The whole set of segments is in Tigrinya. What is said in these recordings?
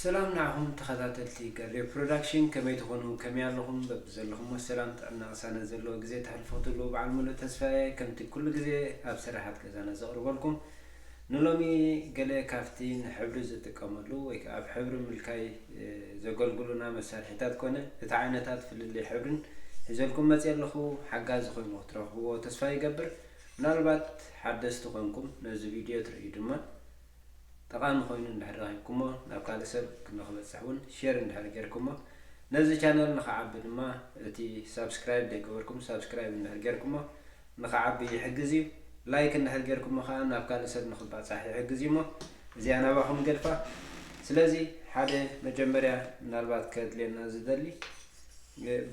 ሰላም ንዓኹም ተኸታተልቲ ገርዮ ፕሮዳክሽን፣ ከመይ ትኾኑ? ከመይ ኣለኹም? በብዘለኹምዎ ሰላም ጥዕና ቅሳነት ዘለዎ ግዜ ተሕልፉ ክትህልዉ በዓል ሙሉእ ተስፋ እየ። ከምቲ ኩሉ ግዜ ኣብ ስራሓት ገዛና ዘቕርበልኩም፣ ንሎሚ ገለ ካብቲ ንሕብሪ ዝጥቀመሉ ወይ ከዓ ኣብ ሕብሪ ምልካይ፣ እ፣ ዘገልግሉና መሳርሒታት ኮነ እቲ ዓይነታት ፍልልይ ሕብርን ሒዘልኩም መፅየ ኣለኹ። ሓጋዚ ኮይኑ ክትረኽብዎ ተስፋ ይገብር። ምናልባት ሓደስቲ ኮንኩም ነዚ ቪድዮ ትርእዩ ድማ ጠቓሚ ኮይኑ እንድሕር ረኺብኩሞ ናብ ካልእ ሰብ ንክበፅሕ እውን ሼር እንድሕር ጌርኩሞ፣ ነዚ ቻነል ንክዓቢ ድማ እቲ ሳብስክራይብ ዘይገበርኩም ሳብስክራይብ እንድሕር ጌርኩሞ ንክዓቢ ይሕግዝ እዩ። ላይክ እንድሕር ጌርኩሞ ከዓ ናብ ካልእ ሰብ ንክባፃሕ ይሕግዝ እዩ እሞ እዚኣ ናባኹም ገድፋ። ስለዚ ሓደ መጀመርያ ምናልባት ከድልየና ዝደሊ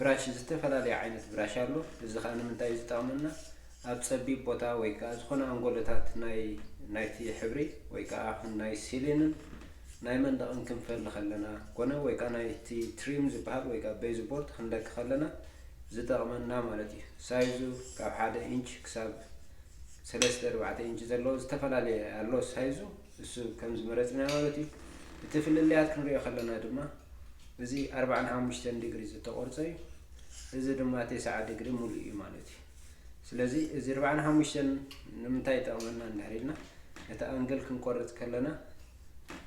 ብራሽ ዝተፈላለየ ዓይነት ብራሽ ኣሎ። እዚ ከዓ ንምንታይ እዩ ዝጠቕመና? ኣብ ጸቢብ ቦታ ወይ ከዓ ዝኾነ ኣንጎሎታት ናይ ናይቲ ሕብሪ ወይ ከዓ ናይ ሲሊንን ናይ መንደቕን ክንፈሊ ከለና ኮነ ወይ ከዓ ናይቲ ትሪም ዝበሃል ወይ ከዓ ቤዝ ቦርድ ክንለኪ ከለና ዝጠቕመና ማለት እዩ። ሳይዙ ካብ ሓደ ኢንች ክሳብ ሰለስተ ኣርባዕተ ኢንች ዘለዎ ዝተፈላለየ ኣሎ ሳይዙ። እሱ ከም ዝመረጽና ማለት እዩ። እቲ ፍልልያት ክንሪኦ ከለና ድማ እዚ ኣርባዓን ሓሙሽተን ዲግሪ ዝተቆርጸ እዩ። እዚ ድማ ተስዓ ዲግሪ ሙሉእ እዩ ማለት እዩ። ስለዚ እዚ ኣርባዓን ሓሙሽተን ንምንታይ ይጠቕመና እንድሕር ኢልና፣ እቲ ኣንግል ክንቆርጽ ከለና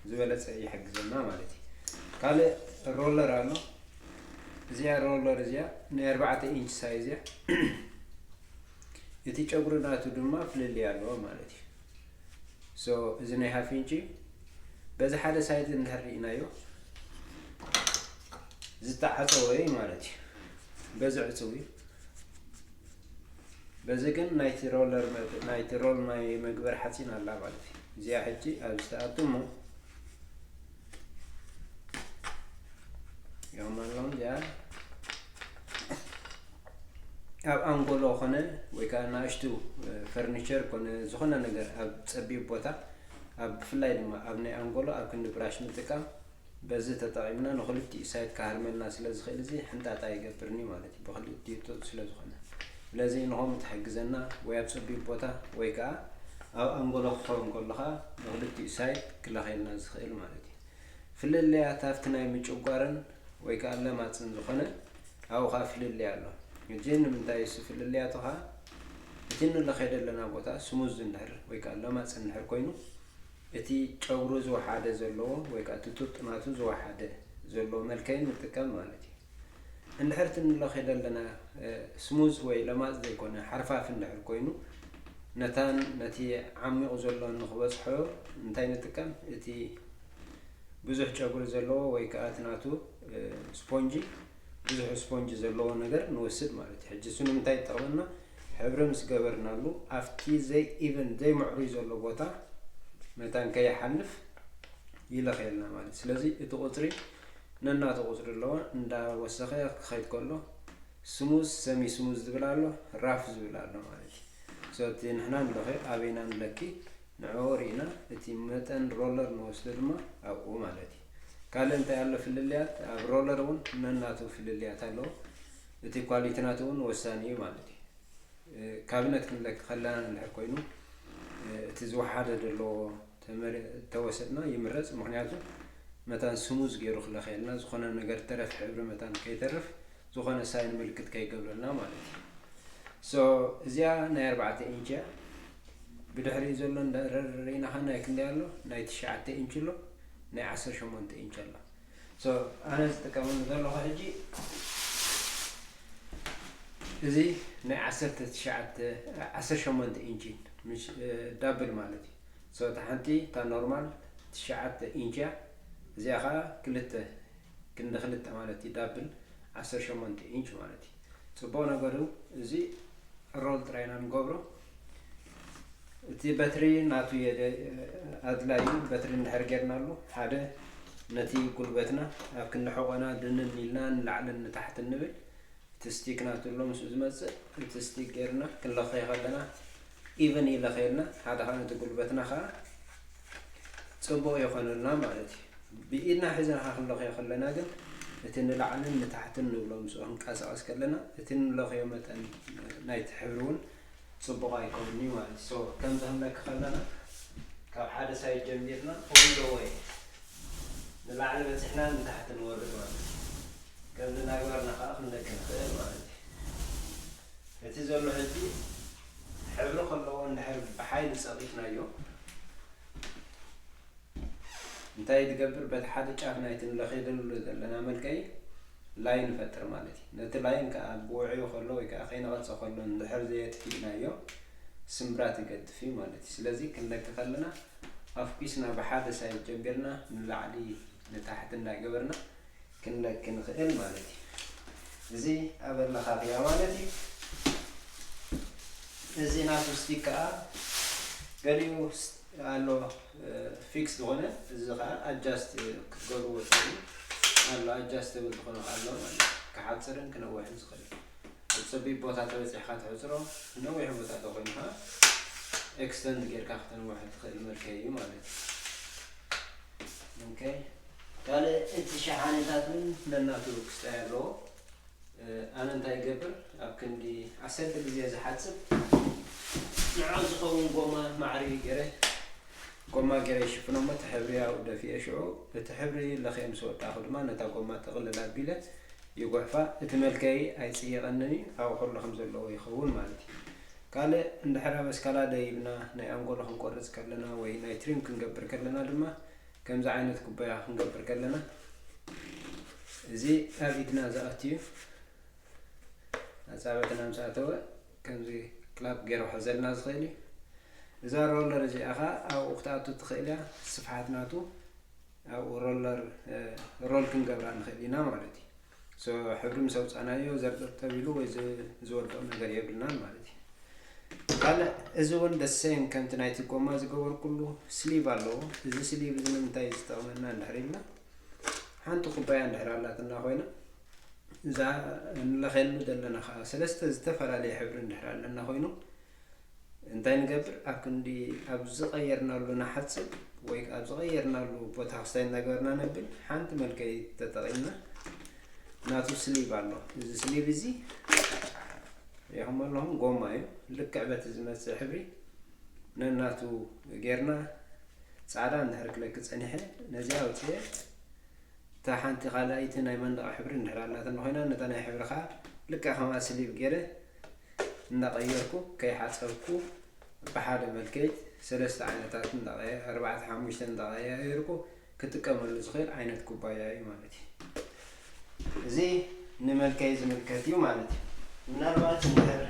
ዝበለጸ ይሕግዘና ማለት እዩ። ካልእ ሮለር ኣሎ። እዚኣ ሮለር እዚኣ ናይ ኣርባዕተ ኢንች ሳይዝ እያ። እቲ ጨጉሪ ናቱ ድማ ፍልልይ ኣለዎ ማለት እዩ። ሶ እዚ ናይ ሃፍ ኢንች በዚ ሓደ ሳይድ እንድሕር ርኢናዮ ዝተዓፀወ እዩ ማለት እዩ። በዚ ዕፅው እዩ። በዚ ግን ናይቲ ሮለር መ-፣ ናይቲ ሮል ናይ መግበር ሓፂን ኣላ ማለት እዩ። እዚኣ ሕጂ ኣብዚ ትኣቱ እሞ እዮም ኣለዉ እዚኣ ኣብ ኣንጎሎ ኮነ ወይ ከዓ ንኣሽቱ፣ እ፣ ፈርኒቸር ኮነ ዝኾነ ነገር ኣብ ጸቢብ ቦታ፣ ኣብ ብፍላይ ድማ ኣብ ናይ ኣንጎሎ ኣብ ክንዲ ብራሽ ምጥቃም በዚ ተጠቒምና ንኽልቲኡ ሳይድ ክሃርመልና ስለ ዝኽእል እዚ ሕንጣጣ ይገብርኒ ማለት እዩ። ብኽልቲኡ ጡጥ ስለ ዝኾነ። ስለዚ ንኸምኡ ትሕግዘና ወይ ኣብ ጸቢብ ቦታ ወይ ከዓ ኣብ ኣንጎሎ ክኸውን ከሎ ከዓ ንኽልቲኡ ሳይድ ክለኸየልና ዝኽእል ማለት እዩ። ፍልልያት ኣብቲ ናይ ምጭጓርን ወይ ከዓ ለማፅን ዝኾነ ኣብኡ ከዓ ፍልልይ ኣሎ። ሕጂ ንምንታይ እሱ ፍልልያቱ ከዓ እቲ ንለኸዮ ዘለና ቦታ ስሙዝ እንድሕር ወይ ከዓ ለማፅ እንድሕር ኮይኑ እቲ ጨጉሩ ዝወሓደ ዘለዎ ወይ ከዓ እቲ ጡጥ ናቱ ዝወሓደ ዘለዎ መልከይ ንጥቀም ማለት እዩ። እንድሕር እቲ ንለኸዮ ዘለና፣ እ፣ ስሙዝ ወይ ለማፅ ዘይኮነ ሓርፋፍ እንድሕር ኮይኑ ነታን ነቲ ዓሚቑ ዘሎ ንክበፅሖ እንታይ ንጥቀም? እቲ ብዙሕ ጨጉሪ ዘለዎ ወይ ከዓ እቲ ናቱ፣ እ፣ ስፖንጂ፣ ብዙሕ ስፖንጂ ዘለዎ ነገር ንወስድ ማለት እዩ። ሕጂ እሱ ንምንታይ ይጠቕመና? ሕብሪ ምስ ገበርናሉ ኣብቲ ዘይ ኢቨን ዘይምዕሩይ ዘሎ ቦታ መታን ከይሓልፍ ይለኸየልና ማለት እዩ። ስለዚ እቲ ቁፅሪ ነናቱ ቁፅሪ ኣለዎ፣ እንዳወሰኸ ክኸይድ ከሎ ስሙዝ፣ ሰሚ ስሙዝ ዝብል ኣሎ፣ ራፍ ዝብል ኣሎ ማለት እዩ። ሶ እቲ ንሕና ንለኸ ኣበይና ንለኪ ንዕኡ ርኢና እቲ መጠን ሮለር ንወስዶ ድማ ኣብኡ ማለት እዩ። ካልእ እንታይ ኣሎ ፍልልያት? ኣብ ሮለር እውን ነናቱ ፍልልያት ኣለዎ። እቲ ኳሊቲ ናቱ እውን ወሳኒ እዩ ማለት እዩ። እ፣ ካቢነት ክንለኪ ከለና እንድሕር ኮይኑ፣ እ፣ እቲ ዝወሓደ ዘለዎ ተመሪ-፣ ተወሰድና ይምረጽ። ምኽንያቱ መታን ስሙዝ ገይሩ ክለኸየልና፣ ዝኾነ ነገር ተረፍ ሕብሪ መታን ከይተርፍ፣ ዝኾነ ሳይን ምልክት ከይገብረልና ማለት እዩ። ሶ እዚኣ ናይ ኣርባዕተ ኢንች እያ። ብድሕሪኡ ዘሎ እንድሕር ርኢና ኸ ናይ ክንደይ ኣሎ? ናይ ትሽዓተ ኢንች ኣሎ፣ ናይ ዓሰርተ ሸሞንተ ኢንች ኣሎ። ሶ ኣነ ዝጥቀመሉ ዘለኹ ሕጂ እዚ ናይ ዓሰርተ ትሽዓተ፣ ዓሰርተ ሸሞንተ ኢንች፣ ምሽ-፣ እ፣ ዳብል ማለት እዩ። ሶ እታ ሓንቲ፣ እታ ኖርማል ትሽዓተ ኢንች እያ። እዚኣ ኸዓ ክልተ፣ ክንዲ ክልተ ማለት እዩ፣ ዳብል ዓሰርተ ሸሞንተ ኢንች ማለት እዩ። ጽቡቕ ነገሩ እዚ ሮል ጥራይ ኢና ንገብሮ። እቲ በትሪ ናቱ የደ-፣ ኣድላይ እዩ። በትሪ እንድሕር ጌርናሉ፣ ሓደ ነቲ ጉልበትና ኣብ ክንዲ ሕቖና ድንን ኢልና ንላዕልን ንታሕትን ንብል፣ እቲ ስቲክ ናቱ ኣሎ ምስኡ ዝመጽእ፣ እቲ ስቲክ ጌርና ክንለኸዮ ከለና ኢቨን ይለኸየልና። ሓደ ኸዓ ነቲ ጉልበትና ኸዓ ጽቡቕ ይኾነልና ማለት እዩ። ብኢድና ሒዝና ኸዓ ክንለኸዮ ከለና ግን እቲ ንላዕልን ንታሕትን ንብሎ ምስኡ ክንቀሳቐስ ከለና እቲ ንለኸዮ መጠን ናይቲ ሕብሪ እውን ጽቡቕ ኣይከውንን እዩ ማለት እዩ። ሶ ከምዚ ክንለኪ ከለና ካብ ሓደ ሳይድ ጀሚርና all the way ላዕሊ በፂሕና ንታሕቲ ንወርድ ማለት እዩ። ከምዚ እናገበርና ከዓ ክንለኪ ንኽእል ማለት እዩ። እቲ ዘሎ ሕጂ ሕብሪ ከለዎ እንድሕር ብሓይሊ ፀቒጥናዮ እንታይ ትገብር? በቲ ሓደ ጫፍ ናይቲ ንለኺደሉ ዘለና መልቀይ ላይን ንፈጥር ማለት እዩ። ነቲ ላይን ከዓ ብውዕዩ ከሎ ወይ ከዓ ከይነቐፀ ከሎ እንድሕር ዘየጥፊእናዮ ስምብራት ይገድፍ እዩ ማለት እዩ። ስለዚ ክንለኪ ከለና ኣፍኲስና ብሓደ ሳይድ ጀሚርና ንላዕሊ ንታሕቲ እንዳገበርና ክንለኪ ንኽእል ማለት እዩ። እዚ ኣብ ኣለኻኽያ ማለት እዩ። እዚ ናቱ ስቲክ ከዓ ገሊኡ ስ-፣ ኣሎ፣ እ፣ ፊክስ ዝኾነ፣ እዚ ከዓ ኣጃስት ክትገብርዎ ትኽእሉ ኣሎ። ኣጃስተብል ዝኾነ ከዓ ኣሎ ማለት እዩ። ክሓፅርን ክነውሕን ዝኽእል። ኣብ ፀቢብ ቦታ ተበፂሕካ ትሕፅሮ፣ ነዊሕ ቦታ ተኾይኑ ከዓ ኤክስተንድ ጌርካ ክተንውሖ ትኽእል መልክዕ እዩ ማለት እዩ። ኦኬ። ካልእ እቲ ሸሓኒታት እውን ነናቱ ክስታይ ኣለዎ። እ፣ ኣነ እንታይ ይገብር፣ ኣብ ክንዲ ዓሰርተ ግዜ ዝሓጽብ ንዕኡ ዝኸውን ጎማ ማዕሪ ገይረ፣ ጎማ ገይረ ይሽፍኖ እሞ እቲ ሕብሪ ኣብኡ ደፊኤ ሽዑ እቲ ሕብሪ ለኽየ ምስ ወዳእኹ ድማ ነታ ጎማ ጥቕልል ኣቢለ ይጉሕፋ። እቲ መልከይ ኣይጽየቐንን እዩ፣ ኣብኡ ከሎ ከም ዘለዎ ይኸውን ማለት እዩ። ካልእ እንድሕር ኣብ ኣስካላ ደይብና ናይ ኣንጎሎ ክንቆርጽ ከለና ወይ ናይ ትሪም ክንገብር ከለና ድማ ከምዚ ዓይነት ኩባያ ክንገብር ከለና እዚ ኣብ ኢድና ዝኣቱ እዩ። ኣጻብዕትና ምስ ኣተወ ከምዚ ክላፕ ገይሩ ክሕዘልና ዝኽእል እዩ። እዛ ሮለር እዚኣ ኸኣ ኣብኡ ክትኣቱ ትኽእል እያ። ስፍሓት ናቱ ኣብኡ ሮለር፣ እ፣ ሮል ክንገብራ ንኽእል ኢና ማለት እዩ። ሶ፣ ሕብሪ ምስ ኣውጻእናዮ ዘርጠብጠብ ኢሉ ወይ ዝ-፣ ዝወድቕ ነገር የብልናን ማለት እዩ። ካልእ፣ እዚ እውን ደሴም ከምቲ ናይቲ ጎማ ዝገበርኩሉ ስሊቭ ኣለዎ። እዚ ስሊቭ እዚ ንምንታይ እዩ ዝጠቕመና እንድሕር ኢልና፣ ሓንቲ ኩባያ እንድሕር ኣላትና ኮይና፣ እዛ ንለኽየሉ ዘለና ኸዓ ሰለስተ ዝተፈላለየ ሕብሪ እንድሕር ኣለና ኮይኑ፣ እንታይ ንገብር? ኣብ ክንዲ ኣብ ዝቐየርናሉ ንሓጽብ ወይ ኣብ ዝቐየርናሉ ቦታ ክስታይ እናገበርና ነብል፣ ሓንቲ መልከይ ተጠቒምና ናቱ ስሊቭ ኣሎ። እዚ ስሊቭ እዚ ሪኢኹም ኣለኹም፣ ጎማ እዩ። ልክዕ በቲ ዝመጽእ ሕብሪ ነናቱ ጌርና ጻዕዳ እንድሕር ክለኪ ጸኒሐ፣ ነዚኣ ኣውጽኤ፣ እታ ሓንቲ ካልኣይቲ ናይ መንደቕ ሕብሪ እንድሕር ኣላትኒ ኮይና፣ ነታ ናይ ሕብሪ ኸኣ ልክዕ ከምኣ ስሊቭ ገይረ እንዳቐየርኩ ከይሓጸብኩ ብሓደ መልክዕ ሰለስተ ዓይነታት እንዳቐየ-፣ ኣርባዕተ ሓሙሽተ እንዳቐያየርኩ ክጥቀመሉ ዝኽእል ዓይነት ኩባያ እዩ ማለት እዩ። እዚ ንመልክዕ ዝምልከት እዩ ማለት እዩ። ምናልባት እንድሕር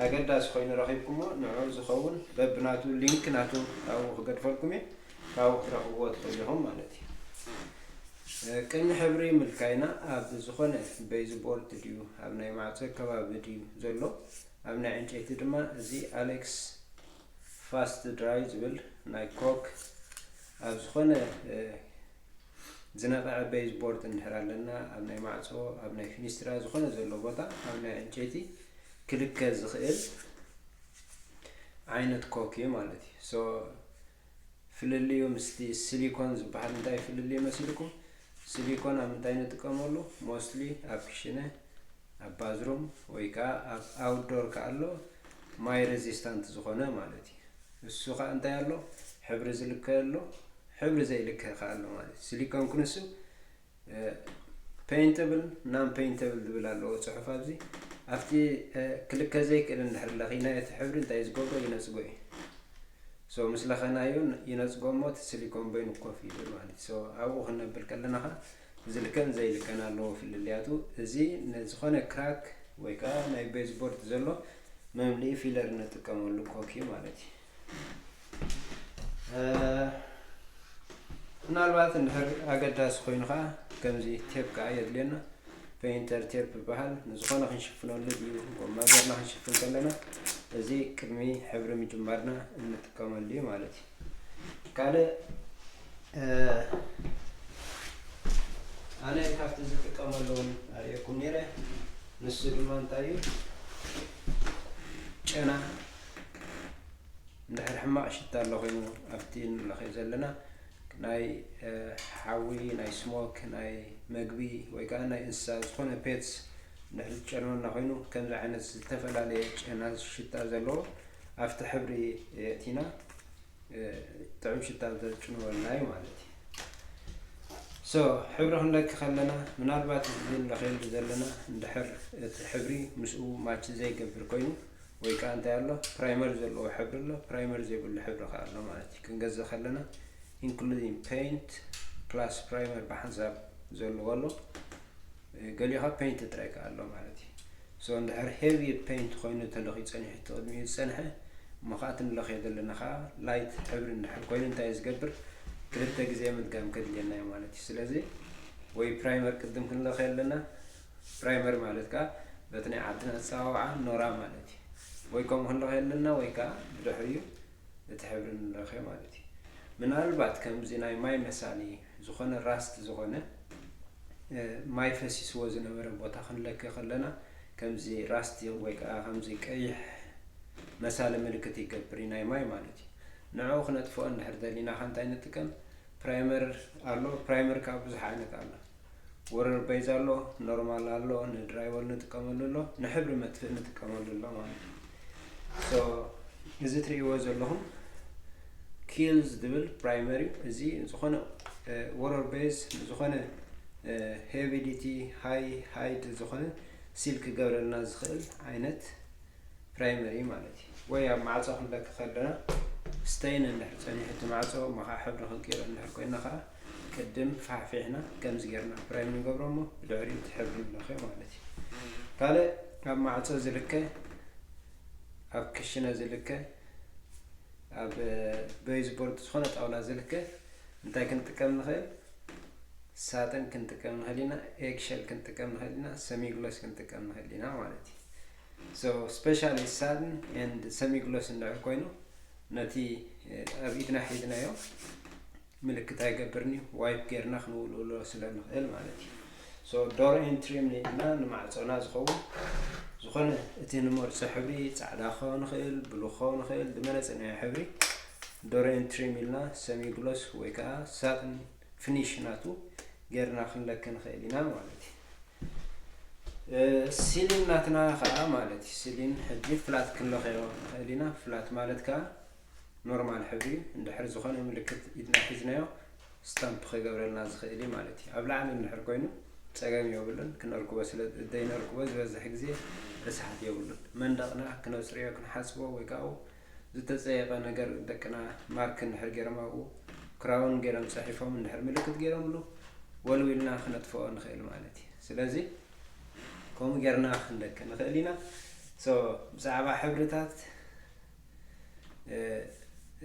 ኣገዳሲ ኮይኑ ረኺብኩሞ ንዕኡ ዝኸውን በብናቱ ሊንክ ናቱ ኣብኡ ክገድፈልኩም እየ፣ ካብኡ ክትረኽብዎ ትኽእሉ ኢኹም ማለት እዩ። እ፣ ቅድሚ ሕብሪ ምልካይና ኣብ ዝኾነ ቤዝ ቦርድ ድዩ፣ ኣብ ናይ ማዕጾ ከባቢ ድዩ ዘሎ፣ ኣብ ናይ ዕንጨይቲ ድማ እዚ ኣሌክስ ፋስት ድራይ ዝብል ናይ ኮክ ኣብ ዝኾነ፣ እ፣ ዝነቕዐ ቤዝ ቦርድ እንድሕር ኣለና፣ ኣብ ናይ ማዕጾ፣ ኣብ ናይ ፊኒስትራ፣ ዝኾነ ዘሎ ቦታ፣ ኣብ ናይ ዕንጨይቲ ክልከ ዝኽእል ዓይነት ኮክ እዩ ማለት እዩ። ሶ፣ ፍልልዩ ምስቲ ሲሊኮን ዝበሃል እንታይ ፍልልዩ መሲልኩም? ሲሊኮን ኣብ ምንታይ ንጥቀመሉ? ሞስትሊ ኣብ ክሽነ፣ ኣብ ባዝሩም ወይ ከዓ ኣብ ኣውትዶር ከኣሎ ማይ ሬዚስታንት ዝኾነ ማለት እዩ። እሱ ከዓ እንታይ ኣሎ? ሕብሪ ዝልከ ኣሎ፣ ሕብሪ ዘይልከ ከዓ ኣሎ ማለት እዩ። ሲሊኮን ክንሱ እ፣ ፔይንተብል፣ ናን ፔይንተብል ዝብል ኣለዎ ጽሑፍ ኣብዚ። ኣብቲ፣ እ፣ ክልከ ዘይክእል እንድሕር ለኺናዮ እቲ ሕብሪ እንታይ ዝገብሮ? ይነጽጎ እዩ። ሶ፣ ምስ ለኸናዮ ይነጽጎ እሞ እቲ ሲሊኮን በይኑ ኮፍ ይብል ማለት እዩ። ሶ፣ ኣብኡ ክነብል ከለና ኸኣ ዝልከን ዘይልከን ኣለዎ ፍልልያቱ። እዚ ንዝኾነ ክራክ ወይ ከኣ ናይ ቤዝቦርድ ዘሎ መምልኢ ፊለር እንጥቀመሉ ኮክ እዩ ማለት እዩ። እ፣ ምናልባት እንድሕር ኣገዳሲ ኮይኑ ኸዓ ከምዚ ቴፕ ከኣ የድልየና። ፔይንተር ቴፕ ይበሃል። ንዝኾነ ክንሽፍነሉ ድዩ ጎማ ጌርና ክንሽፍን ከለና እዚ ቅድሚ ሕብሪ ምጅማርና እንጥቀመሉ እዩ ማለት እዩ። ካልእ፣ እ፣ ኣነ ካብቲ ዝጥቀመሉ እውን ኣርእየኩም ነይረ። ንሱ ድማ እንታይ እዩ? ጨና እንድሕር ሕማቕ ሽታ ኣሎ ኮይኑ ኣብቲ ንለኽዮ ዘለና ናይ፣ እ፣ ሓዊ፣ ናይ ስሞክ፣ ናይ መግቢ ወይ ከዓ ናይ እንስሳ ዝኾነ ፔትስ እንድሕር ዝጨንወና ኮይኑ ከምዚ ዓይነት ዝተፈላለየ ጨና ሽታ ዘለዎ ኣብቲ ሕብሪ የእቲና፣ እ፣ ጥዑም ሽታ ዘጭንወልና እዩ ማለት እዩ። So ሕብሪ ክንለኪ ከለና ምናልባት እዚ ንለኽየሉ ዘለና እንድሕር እቲ ሕብሪ ምስኡ ማች ዘይገብር ኮይኑ ወይ ከዓ እንታይ ኣሎ ፕራይመር ዘለዎ ሕብሪ ኣሎ፣ ፕራይመር ዘይብሉ ሕብሪ ከዓ ኣሎ ማለት እዩ። ክንገዝእ ከለና including paint plus primer ብሓንሳብ ዘለዎ ኣሎ። ገሊኡ ከዓ ፔይንት ጥራይ ከዓ ኣሎ ማለት እዩ። So እንድሕር ሄቪ ፔይንት ኮይኑ ተለኺዩ ፀኒሑ እቲ ቅድሚኡ ዝፀንሐ እሞ ከዓ እቲ ንለኽዮ ዘለና ከዓ ላይት ሕብሪ እንድሕር ኮይኑ እንታይ እዩ ዝገብር? ክልተ ግዜ ምድጋም ከድልየና እዩ ማለት እዩ። ስለዚ ወይ ፕራይመር ቅድም ክንለኽዮ ኣለና። ፕራይመር ማለት ከዓ በቲ ናይ ዓድና ኣፀዋውዓ ኖራ ማለት እዩ። ወይ ከምኡ ክንለኽዮ ኣለና ወይ ከዓ ብድሕሪኡ እቲ ሕብሪ ንለኽዮ ማለት እዩ። ምናልባት ከምዚ ናይ ማይ መሳሊ ዝኾነ ራስት ዝኾነ ማይ ፈሲስዎ ዝነበረ ቦታ ክንለኪ ከለና ከምዚ ራስቲ ወይ ከዓ ከምዚ ቀይሕ መሳሊ ምልክት ይገብር እዩ ናይ ማይ ማለት እዩ። ንዕኡ ክነጥፍኦ እንድሕር ደሊና ከ እንታይ ንጥቀም? ፕራይመር ኣሎ። ፕራይመር ከዓ ብዙሕ ዓይነት ኣሎ። ወረር ቤዝ ኣሎ፣ ኖርማል ኣሎ፣ ንድራይወል ንጥቀመሉ ኣሎ፣ ንሕብሪ መጥፍእ ንጥቀመሉ ኣሎ ማለት እዩ። So እዚ ትርእይዎ ዘለኹም ኪልዝ ዝብል ፕራይመር እዩ። እዚ ዝኾነ ወረር ቤዝ ዝኾነ ሄቪ ዲቲ ሃይ ሃይድ ዝኾነ ሲል ክገብረልና ዝኽእል ዓይነት ፕራይመር እዩ ማለት እዩ። ወይ ኣብ ማዕፆ ክንለኪ ከለና ስቴይን እንድሕር ፀኒሑ እቲ ማዕፆ እሞ ከዓ ሕብሪ ክንቅይሮ እንድሕር ኮይና ከዓ ቅድም ፋሕፊሕና ከምዚ ጌርና ፕራይም ንገብሮ እሞ ብድሕሪኡ እቲ ሕብሪ ንለኽዮ ማለት እዩ። ካልእ ኣብ ማዕፆ ዝልከ፣ ኣብ ክሽነ ዝልከ፣ ኣብ ቤዝቦርድ ዝኾነ ጣውላ ዝልከ እንታይ ክንጥቀም ንኽእል? ሳጥን ክንጥቀም ንኽእል ኢና፣ ኤግሸል ክንጥቀም ንኽእል ኢና፣ ሰሚግሎስ ክንጥቀም ንኽእል ኢና ማለት እዩ። So specially ሳጥን and ሰሚግሎስ እንድሕር ኮይኑ ነቲ ኣብ ኢድና ሒዝናዮ ምልክት ኣይገብርን እዩ። ዋይፕ ጌርና ክንውልውሎ ስለ ንኽእል ማለት እዩ። So ዶር ኤንድ ትሪም ንኢድና ንማዕፆና ዝኸውን ዝኾነ እቲ ንመርፆ ሕብሪ ፃዕዳ ክኸውን ይኽእል፣ ብሉ ክኸውን ይኽእል፣ ዝመረፅናዮ ሕብሪ ዶር ኤንድ ትሪም ኢልና ሰሚግሎስ ወይ ከዓ ሳጥን ፊኒሽ ናቱ ጌርና ክንለኪ ንኽእል ኢና ማለት እዩ። ሲሊን ናትና ከዓ ማለት እዩ። ሲሊን ሕጂ ፍላት ክንለኽዮ ንኽእል ኢና። ፍላት ማለት ከዓ ኖርማል ሕብሪ እዩ። እንድሕር ዝኾነ ምልክት ኢድና ሒዝናዮ ስታምፕ ክገብረልና ዝኽእል እዩ ማለት እዩ። ኣብ ላዕሊ እንድሕር ኮይኑ ፀገም የብሉን። ክነርክቦ ስለ ዘይነርክቦ ዝበዝሕ ግዜ ርስሓት የብሉን። መንደቕና ክነፅርዮ ክንሓፅቦ ወይ ከዓ ዝተፀየቐ ነገር ደቅና ማርክ እንድሕር ገይሮም ኣብኡ ክራውን ገይሮም ፀሒፎም እንድሕር ምልክት ገይሮምሉ ወልዊልና ክነጥፍኦ ንኽእል ማለት እዩ። ስለዚ ከምኡ ጌርና ክንደቂ ንኽእል ኢና። So ብዛዕባ ሕብርታት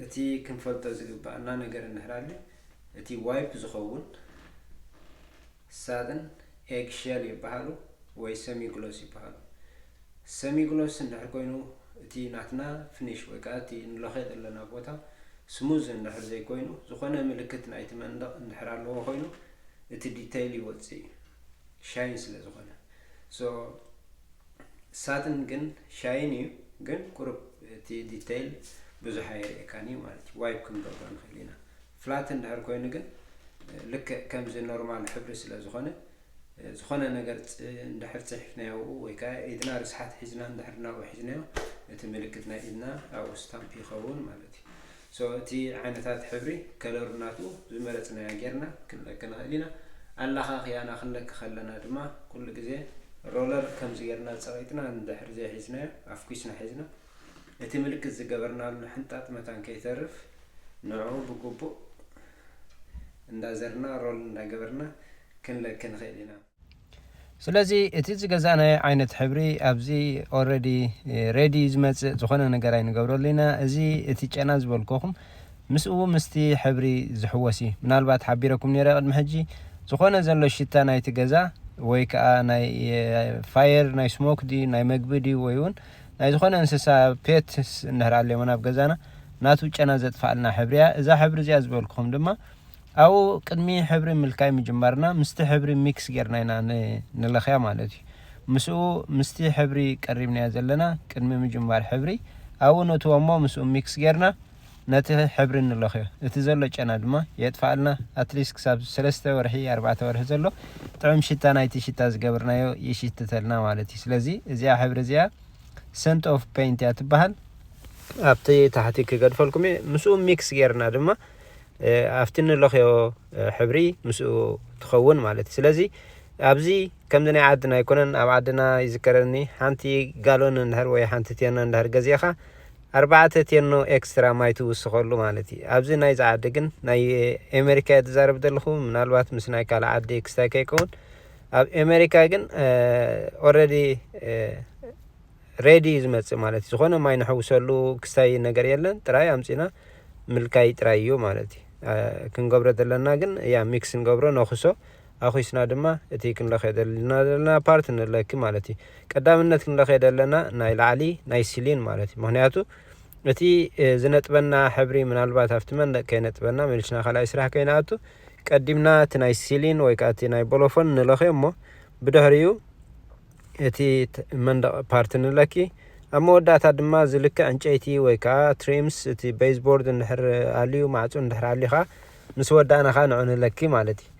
እቲ ክንፈልጦ ዝግባኣና ነገር እንድሕር ኣሎ እቲ ዋይፕ ዝኸውን ሳጥን ኤግሸል ይበሃሉ ወይ ሰሚግሎስ ይበሃሉ። ሰሚግሎስ እንድሕር ኮይኑ እቲ ናትና ፊኒሽ ወይ ከዓ እቲ ንለኽዮ ዘለና ቦታ ስሙዝ እንድሕር ዘይኮይኑ ዝኾነ ምልክት ናይቲ መንደቕ እንድሕር ኣለዎ ኮይኑ እቲ ዲተይል ይወፅእ እዩ ሻይን ስለ ዝኾነ። So ሳጥን ግን ሻይን እዩ ግን ቁሩብ እቲ ዲተይል ብዙሕ ኣየርእየካን እዩ ማለት እዩ። ዋይፕ ክንገብሮ ንኽእል ኢና። ፍላት እንድሕር ኮይኑ ግን ልክዕ ከምዚ ኖርማል ሕብሪ ስለ ዝኾነ ዝኾነ ነገር እንድሕር ፅሒፍናዮ ኣብኡ ወይ ከዓ ኢድና ርስሓት ሒዝና እንድሕር ናብኡ ሒዝናዮ እቲ ምልክት ናይ ኢድና ኣብኡ ስታምፕ ይኸውን ማለት እዩ። So እቲ ዓይነታት ሕብሪ ከለሩ ናቱ ዝመረፅናዮ ጌርና ክንለኪ ንኽእል ኢና። ኣላኻኽያና ክንለኪ ከለና ድማ ኩሉ ግዜ ሮለር ከምዚ ጌርና ፀቒጥና እንድሕር ዘይሒዝናዮ ኣፍኲስና ሒዝና እቲ ምልክት ዝገበርናሉ ሕንጣጥ መታን ከይተርፍ ንዕኡ ብግቡእ እንዳዘርና ሮል እንዳገበርና ክንለኪ ንኽእል ኢና። ስለዚ እቲ ዝገዛእናዮ ዓይነት ሕብሪ ኣብዚ ኦረዲ ሬዲ ዝመፅእ ዝኾነ ነገር ኣይንገብረሉ ኢና። እዚ እቲ ጨና ዝበልኩኹም ምስኡ ምስቲ ሕብሪ ዝሕወስ እዩ። ምናልባት ሓቢረኩም ነይረ ቅድሚ ሕጂ ዝኾነ ዘሎ ሽታ ናይቲ ገዛ ወይ ከዓ ናይ ፋየር ናይ ስሞክ ድዩ ናይ መግቢ ድዩ ወይ እውን ናይ ዝኾነ እንስሳ ፔትስ እንድሕር ኣለዎ ናብ ገዛና ናቱ ጨና ዘጥፋኣልና ሕብሪ እያ። እዛ ሕብሪ እዚኣ ዝበልኩኹም ድማ ኣብኡ ቅድሚ ሕብሪ ምልካይ ምጅማርና ምስቲ ሕብሪ ሚክስ ጌርና ኢና ንለኽያ ማለት እዩ። ምስኡ ምስቲ ሕብሪ ቀሪብናያ ዘለና ቅድሚ ምጅማር ሕብሪ ኣብኡ ነእትዎ እሞ ምስኡ ሚክስ ጌርና ነቲ ሕብሪ ንለኽዮ። እቲ ዘሎ ጨና ድማ የጥፋኣልና። ኣትሊስት ክሳብ ሰለስተ ወርሒ ኣርባዕተ ወርሒ ዘሎ ጥዑም ሽታ ናይቲ ሽታ ዝገበርናዮ ይሽትተልና ማለት እዩ። ስለዚ እዚኣ ሕብሪ እዚኣ ሰንት ኦፍ ፔይንት እያ ትበሃል። ኣብቲ ታሕቲ ክገድፈልኩም እየ። ምስኡ ሚክስ ጌርና ድማ ኣብቲ ንለኽዮ ሕብሪ ምስኡ ትኸውን ማለት እዩ። ስለዚ ኣብዚ ከምዚ ናይ ዓድና ኣይኮነን፣ ኣብ ዓድና ይዝከረኒ፣ ሓንቲ ጋሎን እንድሕር ወይ ሓንቲ ቴኖ እንድሕር ገዚእኻ ኣርባዕተ ቴኖ ኤክስትራ ማይ ትውስኸሉ ማለት እዩ። ኣብዚ ናይዚ ዓዲ ግን ናይ ኣሜሪካ እየ ዝዛረብ ዘለኹ፣ ምናልባት ምስ ናይ ካልእ ዓዲ ክስታይ ከይከውን። ኣብ ኣሜሪካ ግን ኦረዲ ሬዲ እዩ ዝመጽእ ማለት እዩ። ዝኾነ ማይ ንሐውሰሉ ክስታይ ነገር የለን፣ ጥራይ ኣምጺና ምልካይ ጥራይ እዩ ማለት እዩ። ክንገብሮ ዘለና ግን ያ ሚክስ ንገብሮ፣ ነኹሶ ኣኹስና ድማ እቲ ክንለኸ ዘለና ዘለና ፓርት ንለኪ ማለት እዩ። ቀዳምነት ክንለኸ ዘለና ናይ ላዕሊ ናይ ሲሊን ማለት እዩ። ምክንያቱ እቲ ዝነጥበና ሕብሪ ምናልባት ኣብቲ መንደቅ ከይነጥበና መሊስና ካልኣይ ስራሕ ከይንኣቱ ቀዲምና እቲ ናይ ሲሊን ወይ ከዓ እቲ ናይ ቦሎፎን ንለኸ እሞ ብድሕሪኡ እቲ መንደቕ ፓርቲ ንለኪ። ኣብ መወዳእታ ድማ ዝልክዕ ዕንጨይቲ ወይ ከዓ ትሪምስ እቲ ቤዝቦርድ እንድሕር ኣልዩ ማዕፁ እንድሕር ኣሊኻ ምስ ወዳእናኻ ንዑ ንለኪ ማለት እዩ።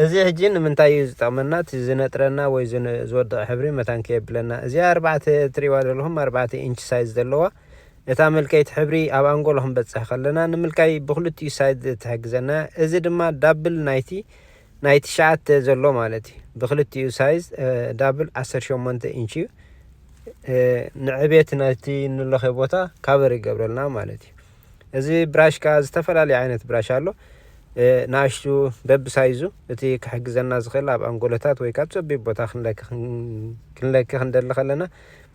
እዚ ሕጂ ንምንታይ እዩ ዝጠቕመና? እቲ ዝነጥረና ወይ ዝወድቕ ሕብሪ መታን ከየብለና። እዚኣ ኣርባዕተ ትሪእዋ ዘለኹም ኣርባዕተ ኢንች ሳይዝ ዘለዋ እታ ምልከይቲ ሕብሪ ኣብ ኣንጎሎ ክንበፅሕ ከለና ንምልካይ ብክልቲኡ ሳይድ ትሕግዘና። እዚ ድማ ዳብል ናይቲ ናይ ትሽዓተ ዘሎ ማለት እዩ። ብክልቲኡ ሳይዝ ዳብል ዓሰርተ ሸሞንተ ኢንች እዩ። ንዕቤት ናይቲ ንለኸ ቦታ ካቨር ይገብረልና ማለት እዩ። እዚ ብራሽ ከዓ ዝተፈላለዩ ዓይነት ብራሽ ኣሎ። ንኣሽቱ በብሳይዙ እቲ ክሕግዘና ዝኽእል ኣብ ኣንጎሎታት ወይ ካብ ፀቢብ ቦታ ክንለኪ ክንደሊ ከለና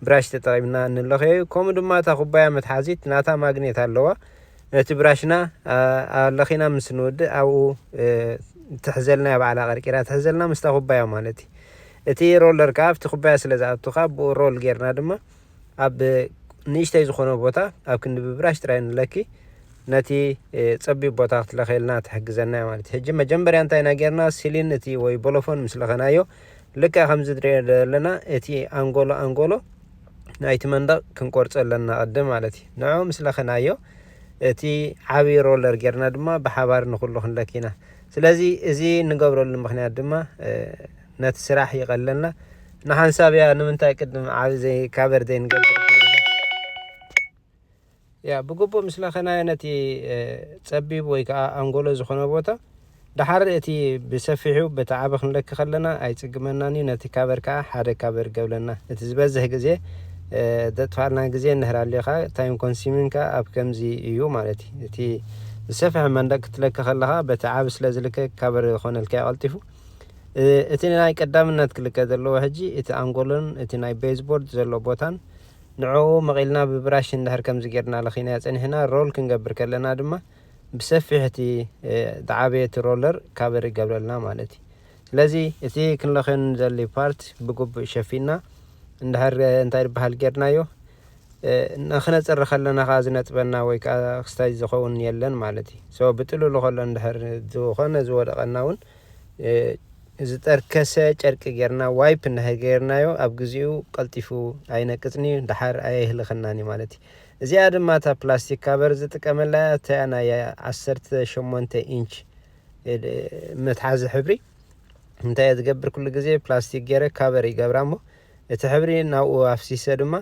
ብራሽ ተጠቂምና ንለኸዩ። ከምኡ ድማ እታ ኩባያ መትሓዚት ናታ ማግኔት ኣለዋ። ነቲ ብራሽና ኣለኺና ምስ ንውድእ ኣብኡ ትሕዘልና እያ፣ ባዕላ ቀርቂራ ትሕዘልና ምስታ ኩባያ ማለት እዩ። እቲ ሮለር ከዓ ኣብቲ ኩባያ ስለ ዝኣቱ ከዓ ብኡ ሮል ጌርና ድማ ኣብ ንእሽተይ ዝኾነ ቦታ ኣብ ክንዲ ብብራሽ ጥራይ ንለኪ ነቲ ፀቢብ ቦታ ክትለኸየልና ትሕግዘና እያ ማለት እዩ። ሕጂ መጀመርያ እንታይ ኢና ጌርና? ሲሊን እቲ ወይ ቦሎፎን ምስ ለኸናዮ ልክዕ ከምዚ ንሪኦ ዘለና እቲ ኣንጎሎ ኣንጎሎ ናይቲ መንደቕ ክንቆርጾ ኣለና ቅድም ማለት እዩ። ንዑ ምስ ለኸናዮ እቲ ዓቢ ሮለር ጌርና ድማ ብሓባር ንኹሉ ክንለኪና። ስለዚ እዚ ንገብረሉ ምኽንያት ድማ ነቲ ስራሕ ይቐለልና። ንሓንሳብ እያ ንምንታይ ቅድም ዓቢ ዘይ ካቨር ዘይንገብር? ያ ብግቡእ ምስ ለኸናዮ ነቲ ጸቢብ ወይ ከዓ ኣንጎሎ ዝኾነ ቦታ ድሓር እቲ ብሰፊሑ በቲ ዓቢ ክንለኪ ከለና ኣይጽግመናን እዩ። ነቲ ካቨር ከዓ ሓደ ካቨር ገብለና። እቲ ዝበዝሕ ግዜ ዘጥፋልና ግዜ እንድሕር ኣልዩ ከዓ ታይም ኮንሱሚንግ ከዓ ኣብ ከምዚ እዩ ማለት እዩ። እቲ ዝሰፍሐ መንደቅ ክትለኪ ከለኻ በቲ ዓቢ ስለ ዝልከ ካቨር ይኾነልካ እዩ ቀልጢፉ። እቲ ናይ ቀዳምነት ክልከ ዘለዎ ሕጂ እቲ ኣንጎሎን እቲ ናይ ቤዝቦርድ ዘሎ ቦታን ንዕኡ መቒልና ብብራሽ እንድሕር ከምዚ ጌርና ለኺና ጸኒሕና ሮል ክንገብር ከለና ድማ ብሰፊሕ እቲ ዝዓበየ እቲ ሮለር ካቨር ይገብረልና ማለት እዩ። ስለዚ እቲ ክንለኽዮ ንደሊ ፓርት ብግቡእ ሸፊና እንድሕር እንታይ ዝበሃል ጌርናዮ ንክነፅሪ ከለና ከዓ ዝነጥበና ወይ ከዓ ክስታይ ዝኸውን የለን ማለት እዩ። ሶ ብጥሉሉ ከሎ እንድሕር ዝኾነ ዝወደቐና እውን ዝጠርከሰ ጨርቂ ጌርና ዋይፕ እንድሕር ጌርናዮ ኣብ ግዚኡ ቀልጢፉ ኣይነቅፅን እዩ፣ ድሓር ኣየህልኸናን እዩ ማለት እዩ። እዚኣ ድማ እታ ፕላስቲክ ካቨር ዝጥቀመላ እያ፣ እታ ናይ ዓሰርተ ሸሞንተ ኢንች መትሓዚ ሕብሪ። እንታይ እየ ዝገብር? ኩሉ ግዜ ፕላስቲክ ገይረ ካቨር ይገብራ እሞ እቲ ሕብሪ ናብኡ ኣፍሲሰ ድማ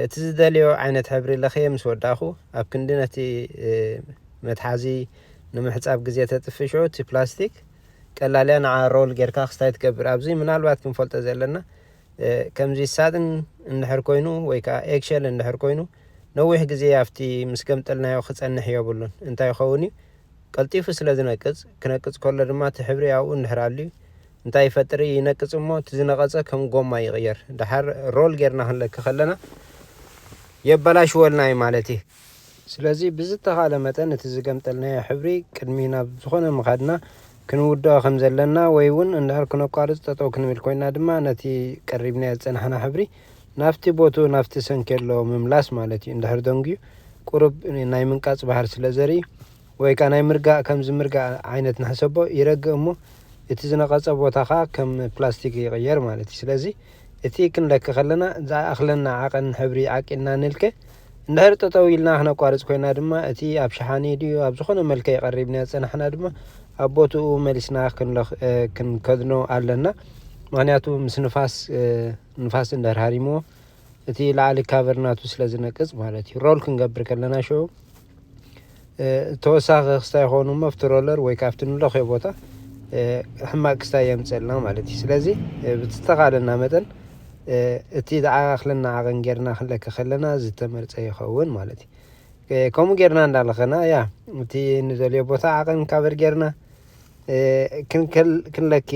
እቲ ዝደልዮ ዓይነት ሕብሪ ለኽየ ምስ ወዳእኹ ኣብ ክንዲ ነቲ መትሓዚ ንምሕፃብ ግዜ ተጥፍእ ሽዑ እቲ ፕላስቲክ ቀላልያ ንዓ ሮል ጌርካ ክስታይ ትገብር። ኣብዚ ምናልባት ክንፈልጦ ዘለና ከምዚ ሳጥን እንድሕር ኮይኑ ወይ ከዓ ኤግሸል እንድሕር ኮይኑ ነዊሕ ግዜ ኣብቲ ምስ ገምጠልናዮ ክፀንሕ የብሉን። እንታይ ይኸውን እዩ? ቀልጢፉ ስለ ዝነቅፅ፣ ክነቅፅ ከሎ ድማ እቲ ሕብሪ ኣብኡ እንድሕር ኣልዩ እንታይ ይፈጥር? ይነቅፅ እሞ እቲ ዝነቐፀ ከም ጎማ ይቕየር። ድሓር ሮል ጌርና ክንለኪ ከለና የበላሽወልና እዩ ማለት እዩ። ስለዚ ብዝተኻለ መጠን እቲ ዝገምጠልናዮ ሕብሪ ቅድሚ ናብ ዝኾነ ምኻድና ክንውድኦ ከም ዘለና ወይ እውን እንድሕር ክነቋርፅ ጠጠው ክንብል ኮይና ድማ ነቲ ቀሪብናዮ ዝፀናሕና ሕብሪ ናብቲ ቦቱ ናብቲ ሰንኬሎ ምምላስ ማለት እዩ። እንድሕር ደንጉዩ ቁሩብ ናይ ምንቃፅ ባህር ስለ ዘርኢ ወይ ከዓ ናይ ምርጋእ ከምዚ ምርጋእ ዓይነት ንሕሰቦ ይረግእ እሞ እቲ ዝነቐፀ ቦታ ከዓ ከም ፕላስቲክ ይቕየር ማለት እዩ። ስለዚ እቲ ክንለኪ ከለና ዝኣኽለና ዓቐን ሕብሪ ዓቂንና ንልከ። እንድሕር ጠጠው ኢልና ክነቋርፅ ኮይና ድማ እቲ ኣብ ሸሓኒ ድዩ ኣብ ዝኾነ መልክዕ ቀሪብና ዝፀናሕና ድማ ኣብ ቦትኡ መሊስና ክንለኽ- ክንከድኖ ኣለና። ምክንያቱ ምስ ንፋስ ንፋስ እንድሕር ሃሪምዎ እቲ ላዕሊ ካቨር ናቱ ስለ ዝነቅፅ ማለት እዩ። ሮል ክንገብር ከለና ሽዑ ተወሳኺ ክስታይ ይኸውን እሞ ኣብቲ ሮለር ወይ ካብቲ ንለኽዮ ቦታ ሕማቅ ክስታይ የምፀልና ማለት እዩ። ስለዚ ብዝተኻለና መጠን እቲ ዝዓቕለና ዓቐን ጌርና ክንለኪ ከለና ዝተመርፀ ይኸውን ማለት እዩ። ከምኡ ጌርና እንዳለኸና ያ እቲ ንደልዮ ቦታ ዓቐን ካቨር ጌርና ክንለኪ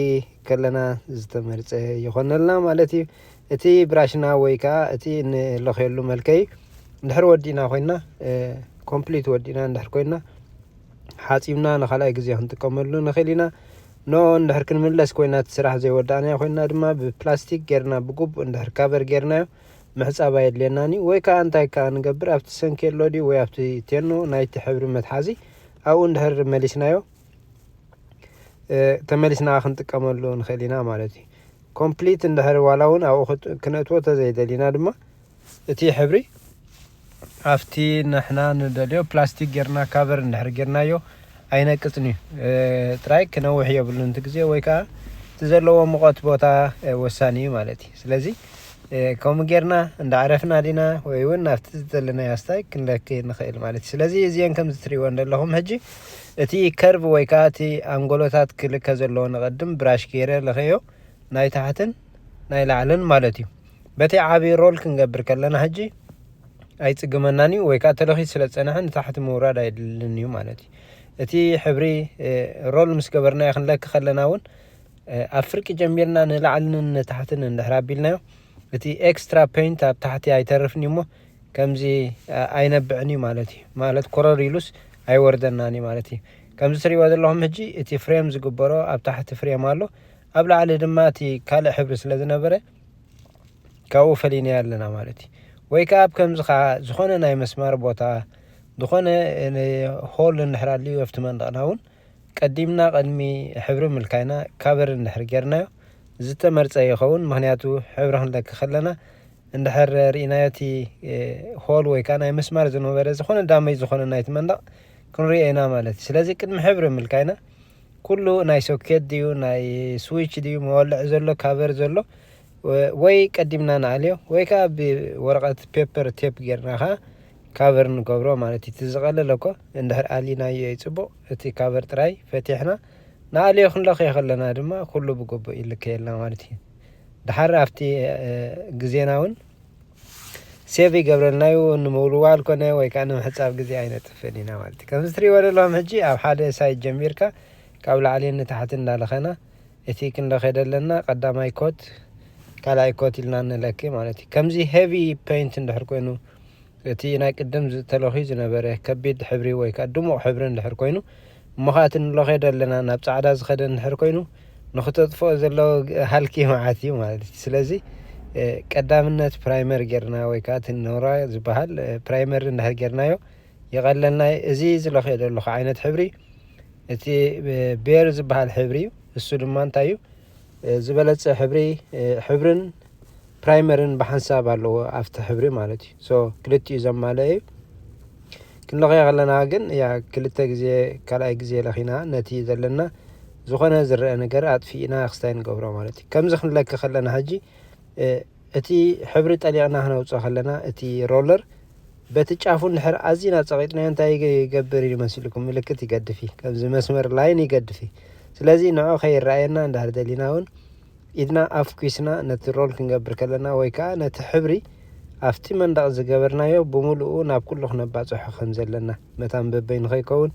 ከለና ዝተመርፀ ይኾነልና ማለት እዩ። እቲ ብራሽና ወይ ከዓ እቲ ንለኽየሉ መልከይ እንድሕር ወዲእና ኮይና ኮምፕሊት ወዲእና እንድሕር ኮይና ሓፂብና ንካልኣይ ግዜ ክንጥቀመሉ ንኽእል ኢና። ኖ እንድሕር ክንምለስ ኮይና እቲ ስራሕ ዘይወዳእናዮ ኮይና ድማ ብፕላስቲክ ጌርና ብግቡእ እንድሕር ካቨር ጌርናዮ ምሕፃብ ኣየድልየናን እዩ። ወይ ከዓ እንታይ ከዓ ንገብር ኣብቲ ሰንኬሎ ድዩ ወይ ኣብቲ ቴኖ ናይቲ ሕብሪ መትሓዚ ኣብኡ እንድሕር መሊስናዮ ተመሊስና ክንጥቀመሉ ንኽእል ኢና ማለት እዩ። ኮምፕሊት እንድሕር ዋላ እውን ኣብኡ ክነእትዎ ተዘይደሊና ድማ እቲ ሕብሪ ኣብቲ ንሕና ንደልዮ ፕላስቲክ ጌርና ካቨር እንድሕር ጌርናዮ ኣይነቅፅን እዩ። ጥራይ ክነውሕ የብሉን እቲ ግዜ ወይ ከዓ እቲ ዘለዎ ሙቐት ቦታ ወሳኒ እዩ ማለት እዩ። ስለዚ ከምኡ ጌርና እንዳዕረፍና ዲና ወይ እውን ናብቲ ዝደለናዮ ኣስታይ ክንለኪ ንኽእል ማለት እዩ። ስለዚ እዚአን ከምዚ ትሪእወን ዘለኹም ሕጂ እቲ ከርቭ ወይ ከዓ እቲ ኣንጎሎታት ክልከ ዘለዎ ንቐድም ብራሽ ገይረ ለኸዮ ናይ ታሕትን ናይ ላዕልን ማለት እዩ። በቲ ዓብዪ ሮል ክንገብር ከለና ሕጂ ኣይፅግመናን እዩ ወይ ከዓ ተለኺት ስለ ዝፀንሐ ንታሕቲ ምውራድ ኣይድልን እዩ ማለት እዩ። እቲ ሕብሪ ሮል ምስ ገበርናዮ ክንለኪ ከለና እውን ኣብ ፍርቂ ጀሚርና ንላዕልን ንታሕትን እንድሕር ኣቢልናዮ እቲ ኤክስትራ ፔንት ኣብ ታሕቲ ኣይተርፍን እዩ እሞ ከምዚ ኣይነብዕን እዩ ማለት እዩ። ማለት ኮረር ኢሉስ ኣይወርደናን እዩ ማለት እዩ። ከምዚ ትሪእዎ ዘለኹም ሕጂ እቲ ፍሬም ዝግበሮ ኣብ ታሕቲ ፍሬም ኣሎ፣ ኣብ ላዕሊ ድማ እቲ ካልእ ሕብሪ ስለ ዝነበረ ካብኡ ፈሊናዮ ኣለና ማለት እዩ። ወይ ከዓ ኣብ ከምዚ ከዓ ዝኾነ ናይ መስማር ቦታ ዝኾነ ሆል እንድሕር ኣልዩ ኣብቲ መንደቕና እውን ቀዲምና ቅድሚ ሕብሪ ምልካይና ካቨር እንድሕር ጌርናዮ ዝተመርፀ ይኸውን። ምክንያቱ ሕብሪ ክንለኪ ከለና እንድሕር ርኢናዮ እቲ ሆል ወይ ከዓ ናይ መስማር ዝነበረ ዝኾነ ዳመጅ ዝኾነ ናይቲ መንደቕ ክንሪኦ ኢና ማለት እዩ። ስለዚ ቅድሚ ሕብሪ ምልካይና ኩሉ ናይ ሶኬት ድዩ ናይ ስዊች ድዩ መወልዒ ዘሎ ካቨር ዘሎ ወይ ቀዲምና ንኣልዮ ወይ ከዓ ብወረቐት ፔፐር ቴፕ ጌርና ከዓ ካቨር ንገብሮ ማለት እዩ። እቲ ዝቐለለ እኮ እንድሕር ኣሊናዮ እዩ ፅቡቕ። እቲ ካቨር ጥራይ ፈቲሕና ንኣልዮ ክንለኽዮ ከለና ድማ ኩሉ ብግቡእ ይልከየልና ማለት እዩ። ድሓር ኣብቲ ግዜና እውን ሴቭ ይገብረልና እዩ። ንምውልዋል ኮነ ወይ ከዓ ንምሕፃብ ግዜ ኣይነጥፍን ኢና ማለት እዩ። ከምዚ ትሪእዎ ዘለኹም ሕጂ ኣብ ሓደ ሳይት ጀሚርካ ካብ ላዕሊ ንታሕቲ እንዳለኸና እቲ ክንለኸ ዘለና ቀዳማይ ኮት ካልኣይ ኮት ኢልና ንለኪ ማለት እዩ። ከምዚ ሄቪ ፔንት እንድሕር ኮይኑ እቲ ናይ ቅድም ዝተለኺ ዝነበረ ከቢድ ሕብሪ ወይ ከዓ ድሙቕ ሕብሪ እንድሕር ኮይኑ እሞ ከዓ እቲ ንለኸዮ ዘለና ናብ ፃዕዳ ዝኸደ እንድሕር ኮይኑ ንክተጥፍኦ ዘሎ ሃልኪ መዓት እዩ ማለት እዩ። ስለዚ ቀዳምነት ፕራይመር ጌርና ወይ ከዓ እቲ ኖራ ዝበሃል ፕራይመር እንድሕር ጌርናዮ ይቐለልና። እዚ ዝለኸዮ ዘለኹ ዓይነት ሕብሪ እቲ ቤር ዝበሃል ሕብሪ እዩ። እሱ ድማ እንታይ እዩ ዝበለፀ ሕብሪ ሕብርን ፕራይመርን ብሓንሳብ ኣለዎ ኣብቲ ሕብሪ ማለት እዩ። ሶ ክልቲኡ ዘማለአ እዩ። ክንለኸዮ ከለና ግን ያ ክልተ ግዜ ካልኣይ ግዜ ለኺና ነቲ ዘለና ዝኾነ ዝረአ ነገር ኣጥፊእና ክስታይ ንገብሮ ማለት እዩ። ከምዚ ክንለኪ ከለና ሕጂ እቲ ሕብሪ ጠሊቕና ክነውፅኦ ከለና እቲ ሮለር በቲ ጫፉ እንድሕር ኣዚና ፀቒጥናዮ እንታይ ይገብር እዩ መሲልኩም? ምልክት ይገድፍ እዩ። ከምዚ መስመር ላይን ይገድፍ እዩ። ስለዚ ንዑ ከይረኣየና እንድሕር ደሊና እውን ኢድና ኣፍኲስና ነቲ ሮል ክንገብር ከለና ወይ ከዓ ነቲ ሕብሪ ኣብቲ መንደቕ ዝገበርናዮ ብምሉኡ ናብ ኩሉ ክነባፅሖ ከም ዘለና መታን በበይ ንኸይከውን